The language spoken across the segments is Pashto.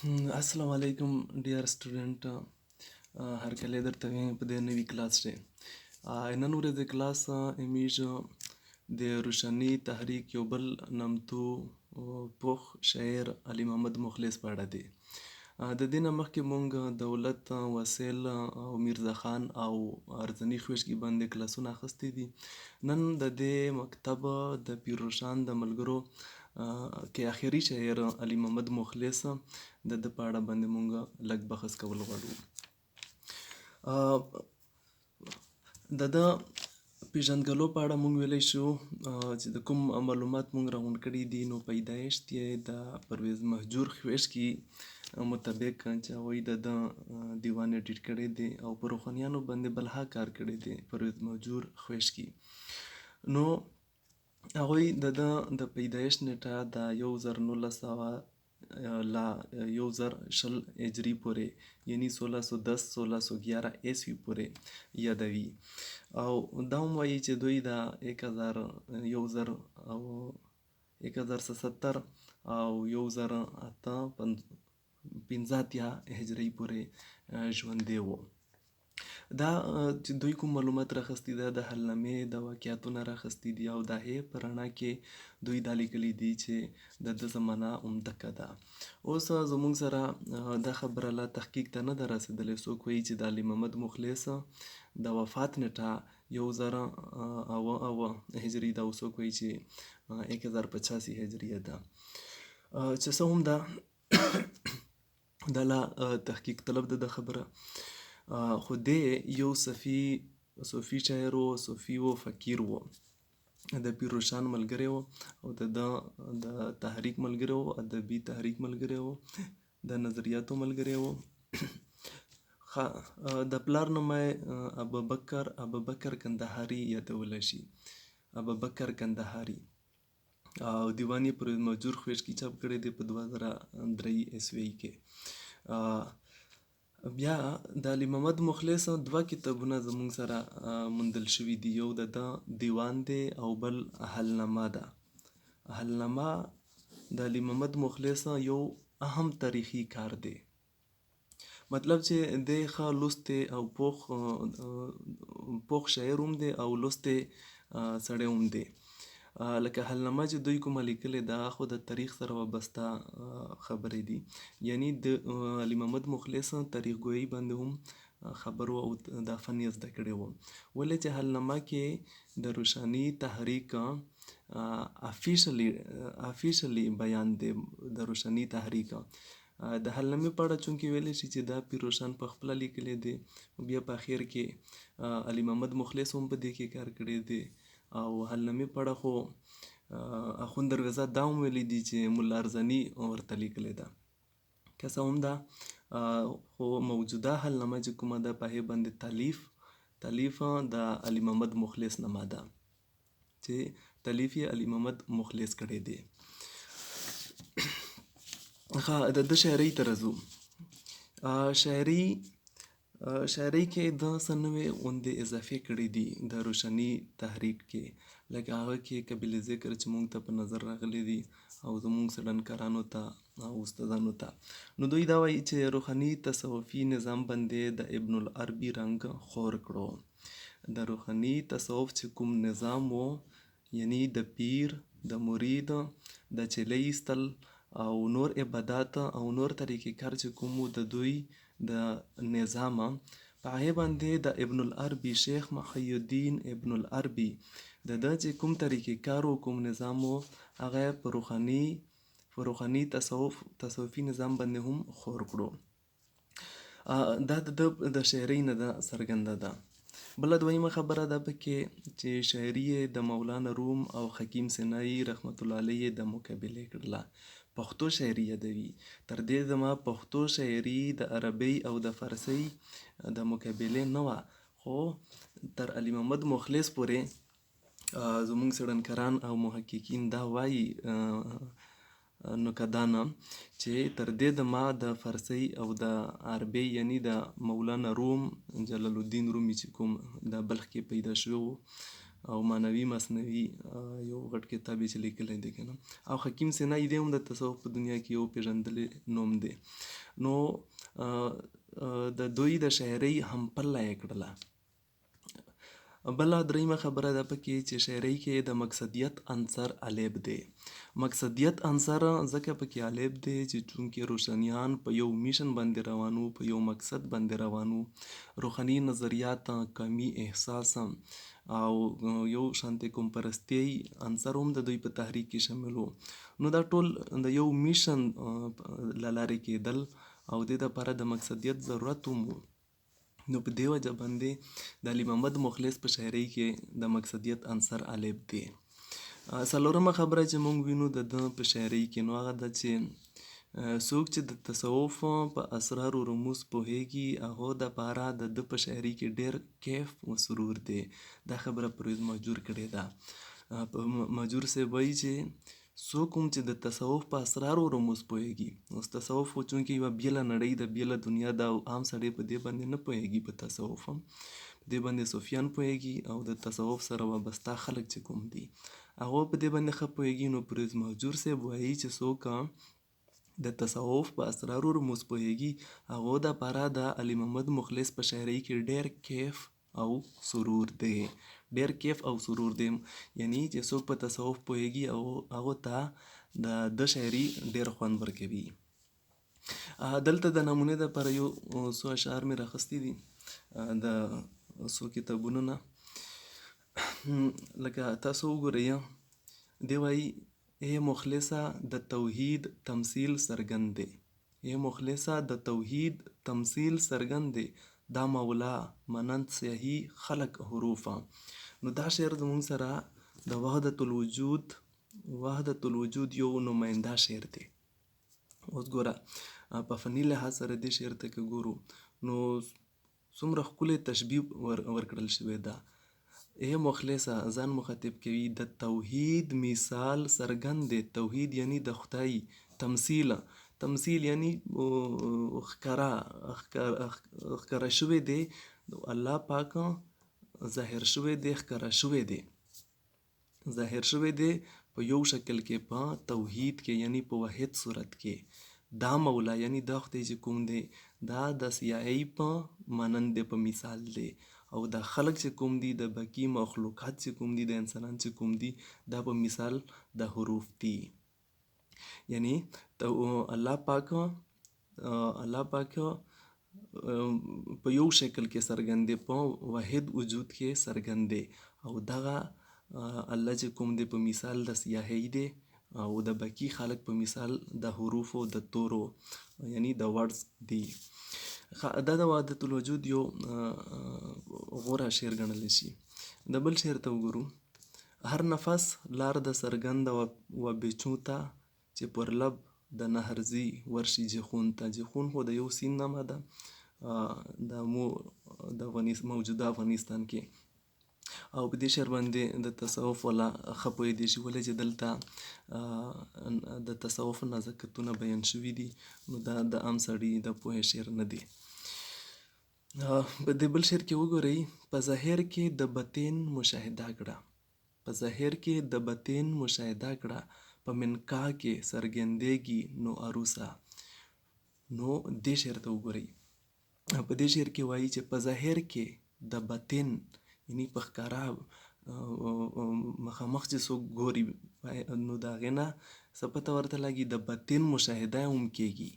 السلام علیکم ډیر سټوډنټ، هرکلی درته وایم په دې نوي کلاس کې. نن ورځ کلاس امیج د روشني تحریک یو بل نامتو پوخ شاعر علي محمد مخلص په اړه دی. د دې نه مخکې مونږ دولت وسیل او میرزا خان او ارزني خویشکي باندې کلاسونه اخیستي دي. نن د دې مکتب د پیر روشان د ملګرو کې آخري شاعر علي محمد مخلص، د ده په اړه باندې مونږ لږ بحث کول غواړو. د ده پیژندګلو په اړه مونږ ویلی شو چې د کوم معلومات مونږ راغونډ کړي دي، نو پیدایښت یې د پرویز مهجور خویشکي مطابق چې هغوی د ده دیوان ایډیټ کړی دی او په روښانیانو باندې بلها کار کړی دی پرویز مهجور خویشکي، نو هغوی د ده د پیدایښت نیټه د 1900 لا 1020 هجري پورې، یعنی 1610 1611 عیسوي پورې یادوي، او دا هم وایي چې دوی د 1000 1000 او 1070 او 1085 هجري پورې ژوندی وو. دا چې دوی کوم معلومات راخستي ده، د حلنامې د واقعاتو نه راخستي دي، او د هغې په رڼا کې دوی دا لیکلي دي چې د ده زمانه همدکه ده. اوس زموږ سره دا خبره لا تحقیق ته نه ده رسېدلې. څوک وایي چې د علي محمد مخلص د وفات نیټه 1007 هجري ده، او څوک وایي چې 1085 هجري ده. چې څه هم ده، دا لا تحقیق طلب ده خبره، خو دی یو صوفي شاعر و، صوفي و، فقیر و، د پیر روشان ملګری و او د ده د تحریک ملګری و، ادبي تحریک ملګری و، د نظریاتو ملګری و. د پلار نوم یې ابوبکر کندهاري یادولی شي، ابوبکر کندهاري، او دیوان یې پر مهجور خویشکي چاپ کړی دی په 2003 عیسوي کې. بیا د علي محمد مخلص دوه کتابونه زموږ سره موندل شوي دي، یو د ده دیوان دی او بل حلنامه ده. حلنامه د علي محمد مخلص یو اهم تاریخي کار دی، مطلب چې دی ښه لوستی او پوخ شاعر هم دی او لوستی سړی هم دی. لکه حلنامه چې دوی کومه لیکلې ده، خو د تاریخ سره وابسته خبرې دي، یعنی د علي محمد مخلص تاریخ ګویۍ باندې هم خبرو او دا فن یې زده کړی و. ولې چې حلنامه کې د روشاني تحریک افیشلی بیان دی. د روشاني تحریک د حلنامې په اړه چونکې ویلی شي چې دا پیر روشان په خپله لیکلی دی، بیا په اخر کې علي محمد مخلص هم په دې کې کار کړی دی. او حلنامې په اړه خو اخوند درویزه دا هم ویلي دي چې ملا ارزاني ورته لیکلې ده. که څه هم ده، خو موجوده حلنامه چې کومه ده، په هغې باندې تالیف د علي محمد مخلص نامه ده چې تالیف یې علي محمد مخلص کړی دی. ښه، د ده شاعرۍ ته راځو. شاعرۍ کې ده څه نوې غوندې اضافې کړې دي د روشني تحریک کې، لکه هغه کې قابل ذکر چې مونږ ته په نظر راغلي دي او زمونږ څېړنکارانو ته او استادانو ته، نو دوی دا وایي چې روحاني تصوفي نظام باندې د ابن العربي رنګ خور کړو. د روحاني تصوف چې کوم نظام و، یعنی د پیر د مرید د چلې ایستل او نور عبادات او نور طریقې کار چې کوم و د دوی د نظام، په هغې باندې د ابن العربي، شیخ محی الدین ابن العربي، د ده چې کوم طریقې کار و، کوم نظام و، هغه یې په روحاني تصوفي نظام باندې هم خور کړو. دا د ده د شاعرۍ نه ده څرګنده ده. بله دویمه خبره ده پکې چې شاعري یې د مولانا روم او حکیم سنایي رحمت الله علیه یې د مقابلې کړله. پښتو شاعري یادوي، تر دې دمه پښتو شاعري د عربۍ او د فارسۍ د مقابلې نه وه، خو تر علي محمد مخلص پورې زموږ څېړنکاران او محققین دا وایي نقادان چې تر دې دمه د فارسۍ او د عربۍ، یعنی د مولانا روم جلال الدین رومي چې کوم د بلخ کې پیدا شوی و، او معنوي مثنوي یو غټ کتاب یې چې لیکلی دی کنه. او حکیم سنایي دی هم د تصوف په دنیا کې یو پیژندلی نوم دی. نو د دوی د شاعرۍ همپله یې کړله. بله دریمه خبره ده پکې چې شاعرۍ کې د مقصدیت عنصر غالب دی. مقصدیت عنصر ځکه پکې غالب دی چې چونکې روشنیان په یو میشن باندې روان وو، په یو مقصد باندې روان وو، روحاني نظریات، قومي احساس او یو شانتې قوم پرستۍ عنصر هم د دوی په تحریک کې شامل وو. نو دا ټول د یو میشن له لارې کېدل او دې دپاره د مقصدیت ضرورت هم وو. نو په دې وجه باندې د علي محمد مخلص په شاعرۍ کې د مقصدیت عنصر غالب دی. څلورمه خبره چې مونږ وینو د ده په شاعرۍ کې، نو هغه ده چې څوک چې د تصوف په اسرار و رموز پوهیږي هغو دپاره د ده په شاعرۍ کې ډېر کیف و سرور دی. دا خبره پرویز مهجور کړې ده. مهجور صاحب وایي چې څوک هم چې د تصوف په اسرارو رموز پوهېږي، اوس تصوف خو چونکې یوه بېله نړۍ ده، بېله دنیا ده او عام سړی په دې باندې نه پوهېږي، په تصوف په دې باندې صوفیان پوهېږي او د تصوف سره وابسته خلک چې کوم دي هغو په دې باندې ښه پوهېږي. نو پرویز مهجور صاحب وایي چې څوک د تصوف په اسرارو رموز پوهېږي هغو دپاره د علي محمد مخلص په شاعرۍ کې ډېر کیف او سرور دی، ډېر کیف او سرور دی. یعنی چې څوک په تصوف پوهېږي او هغو ته د ده شاعري ډېر خوند ورکوي. دلته د نمونې دپاره یو څو اشعار مې راخیستي دي د څو کتابونو نه، لکه تاسو وګورئ، دی وایي ای مخلصه د توحید تمثیل څرګند دی، ای مخلصه د توحید تمثیل څرګند دی، دا مولا منند سیاهی خلق حروفه. نو دا شعر زموږ سره د وحدت الوجود، وحدت الوجود یو نماینده شعر دی. اوس ګوره په فني لحاظ سره دې شعر ته که ګورو نو څومره ښکلې تشبیه ورکړل شوې ده. ای مخلصه ځان مخاطب کوي، د توحید مثال څرګند دی. توحید یعنی د خدای تمثیل، تمثیل یعنی ښکاره، ښکاره شوی دی، الله پاک ظاهر شوی دی، ښکاره شوی دی، ظاهر شوی دی په یو شکل کې، په توحید کې، یعنی په واحد صورت کې. دا مولا یعنی دا خدای چې کوم دی دا د سیاهۍ په مانند دی، په مثال دی، او دا خلک چې کوم دي، د باقي مخلوقات چې کوم دي، د انسانان چې کوم دي، دا په مثال د حروف دي. یعنی الله پاک، الله پاک په یو شکل کې څرګند دی، په واحد وجود کې څرګند دی، او دغه الله چې کوم دی په مثال د سیاهۍ دی، او د باقي خلک په مثال د حروفو د تورو یعنی د ورډز دی. دا د وحدت الوجود یو غوره شعر ګڼلی شي. د بل شعر ته وګورو. هر نفس لار د څرګنده و بیچو ته، چې پر لب د نهر ځي ورشي جیخون ته. جیخون خو د یو سیند نامه ده د مو د موجوده افغانستان کې. او په دې شعر باندې د تصوف والا ښه پوهېدی شي، ولې چې دلته د تصوف نزاکتونه بیان شوي دي، نو دا د عام سړي د پوهې شعر نه دی. په دې بل شعر کې وګورئ، په ظاهر کې د بطین مشاهده کړه، په ظاهر کې د بطین مشاهده کړه، په منقا کې څرګندېږي نو عروسه. نو دې شعر ته وګورئ، په دې شعر کې وایي چې په ظاهر کې د بطن یعنی په ښکاره مخامخ چې څوک ګوري نو د هغې نه څه پته ورته لګي، د بطن مشاهده هم کېږي.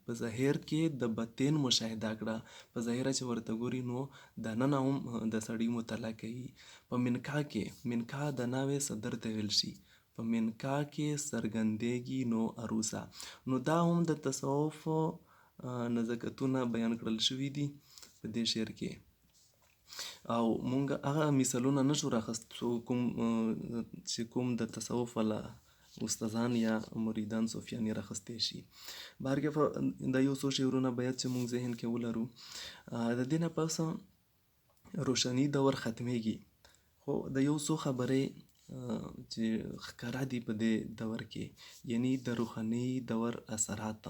په ظاهر کې د بطن مشاهده کړه، په ظاهره چې ورته ګوري نو دننه هم د سړي مطالعه کوي. په منقا کې، منقا د ناوې صدر ته ویل شي، په منقا کې څرګندېږي نو عروسه. نو دا هم د تصوف نزاکتونه بیان کړل شوي دي په دې شعر کې. او مونږ هغه مثالونه نه شو راخستو کوم چې کوم د تصوف والا استادان یا مریدان صوفیان یې راخستی شي. بهرکیف دا یو څو شعرونه باید چې مونږ ذهن کې ولرو. د دې نه پس روشني دور ختمېږي، خو د یو څو خبرې چې ښکاره دي په دې دور کې، یعنی د روښاني دور اثرات،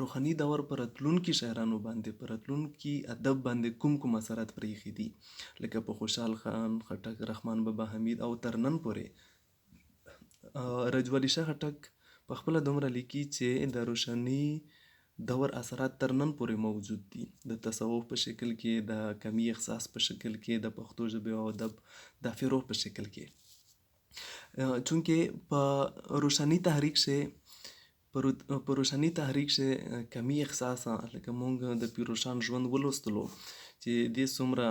روښاني دور په راتلونکي شاعرانو باندې، په راتلونکي ادب باندې کوم کوم اثرات پرېښي دي، لکه په خوشحال خان خټک، رحمان بابا، حمید او تر نن پورې. رجوالي شاه خټک په خپله دومره لیکي چې د روشني دور اثرات تر نن پورې موجود دي، د تصوف په شکل کې، د کمی احساس په شکل کې، د پښتو ژبې او ادب د فروغ په شکل کې. چونکه په روشني تحریک کښې، په روشني تحریک کښې کمی احساس، لکه مونږ د پیر روشان ژوند ولوستلو چې دې څومره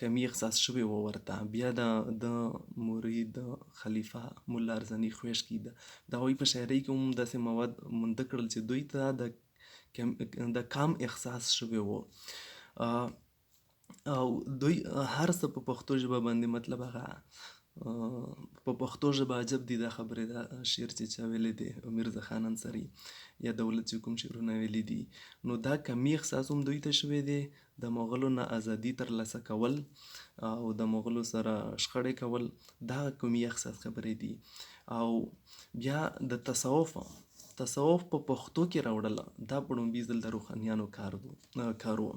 کمی احساس شوی و ورته، بیا د مرید خلیفه ملا ارزني خویش کیده، د هغوی په شاعرۍ کې هم داسې مواد مونده کړل چې دوی ته د کام احساس شوی و، او دوی هر څه په پښتو ژبه باندې، مطلب هغه په پښتو ژبه عجب دي دا خبرې، دا شعر چې چا ویلی دی، میرزا خان انصاري یا دولت چې کوم شعرونه ویلي دي، نو دا کمی احساس هم دوی ته شوی دی. د مغلو نه ازادي ترلاسه کول او د مغلو سره شخړې کول، دا کمی احساس خبرې دي. او بیا د تصوف، تصوف په پښتو کې راوړل، دا په ړومبي ځل د روښانیانو کار و.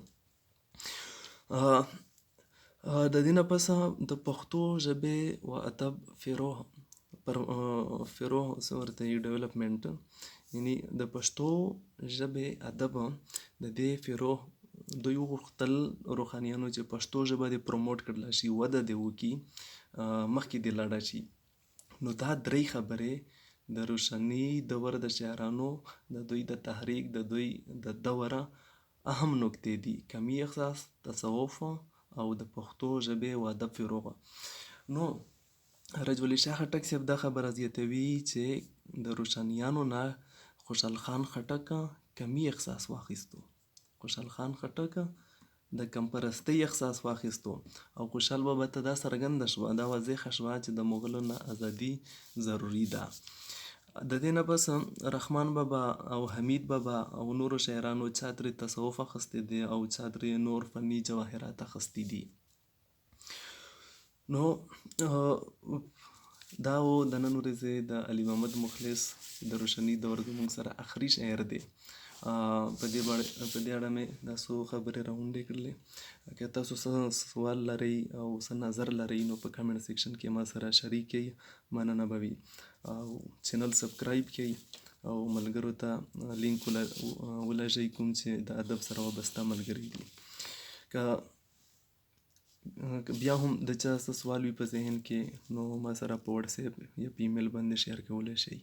د دې نه پس د پښتو ژبې و ادب فروغ پر فروغ څه ورته ډیولپمنټ، یعنی د پښتو ژبې ادب د دې فروغ، دوی وغوښتل روښانیانو چې پښتو ژبه دې پروموټ کړل شي، وده دې وکړي، مخکې دې لاړه شي. نو دا درې خبرې د روشني دور د شاعرانو، د دوی د تحریک، د دوی د دور اهم نکتې دي: کمی احساس، تصوف او د پښتو ژبې او ادب فروغ. نو رجولی شاه خټک صاحب دا خبره زیاتوي چې د روشنیانو نه خوشحال خان خټک کمی احساس واخیستو، خوشحال خان خټک د کمپرستۍ احساس واخیستو، او خوشحال بابا ته دا څرګنده شوه، دا واضحه شوه چې د مغلو نه ازادي ضروري ده. د دې نه پس رحمان بابا او حمید بابا او نورو شاعرانو چا ترې تصوف اخیستی دی او چا ترې نور فني جواهرات اخیستي دي. نو دا و د نن ورځې د علي محمد مخلص د روشني دور زموږ سره اخري شاعر دی. په دې اړه مې دا څو خبرې راغونډې کړلې. که تاسو څه سوال لرئ او څه نظر لرئ نو په کمنټ سیکشن کې ما سره شریک کړئ، مننه به وي. او چینل سبسکرایب کړئ او ملګرو ته لینک ولېږئ کوم چې د ادب سره وابسته ملګري دي. که بیا هم د چا څه سوال وي په ذهن کې نو ما سره په واتس اپ یا په ایمیل باندې شیر کولی شئ.